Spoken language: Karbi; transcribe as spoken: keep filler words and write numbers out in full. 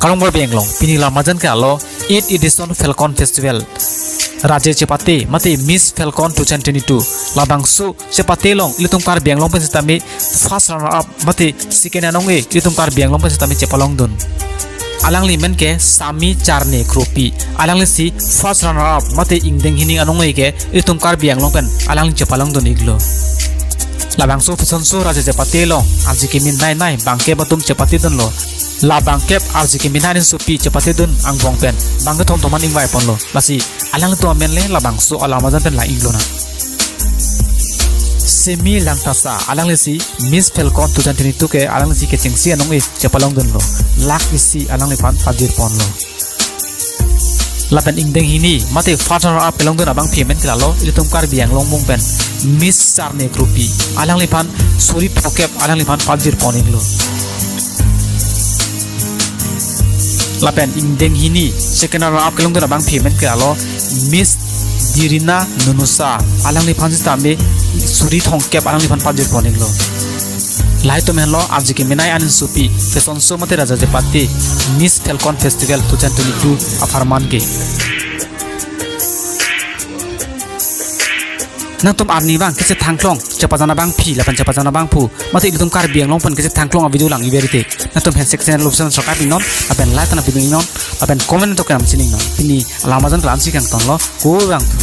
Arong Karbi Anglong, pini la majan ke alo eighth edition Falcon Festival. Raje chepate mate Miss Falcon two thousand twenty-two. Labangso chepate along ilitum Karbi Anglong pen sitame first runner up mate second anong-e ilitum Karbi Anglong pen sitame chepalongdun. Alangli amen ke Sami Charne Kropi. Alanglisi first runner up mate ingdeng hini anong-e ke ilitum Karbi Anglong pen alangli chepalongdun-iklo. Labangso fashion show raje chepate along arje keminai nai bangkep atum chepatedunlo. La bangkep arje keminai aninsopi chepatedun angbong pen bangkethom thom an ingvaiponlo. Lasi alanglitum amen le labangso alam ajan pen lang-iklonang. Semi Langthasa, alanglisi Miss Falcon two thousand twenty-two ke alanglisi kechengsi anong-e chepalongdunlo. Lakh isi alangliphan pajirponlo. Lapen ingdeng hini mate first runner up kelongdun abangpi amen ke lalo ilitum Karbi Anglong mung pen Miss Charne Kropi. Alangliphan suri phokep alangliphan pajirpon-iklo. Lapen ingdeng hini second runner up kelongdun abangpi amen ke lalo Miss Dirina Nunusa, alangliphan sitame suri thomkep alangliphan pajirpon-iklo. Lahai atum henlo arje keminai aninsopi fashion show mate raje chepate Miss Falcon Festival two thousand twenty-two apharman ke. Nangtum arnivang kechethangklong chepajan abangpi lapen chepajan abangphu mate ilitum Karbi Anglong pen kechethangklong avideo lang-iverite, nangtum handshake channel lo subscribe-iknon lapen like nangpidun-iknon lapen comment to kenam chiningnon. Pini alam ajan ke la-ansi kangtonlo, kurvangthu.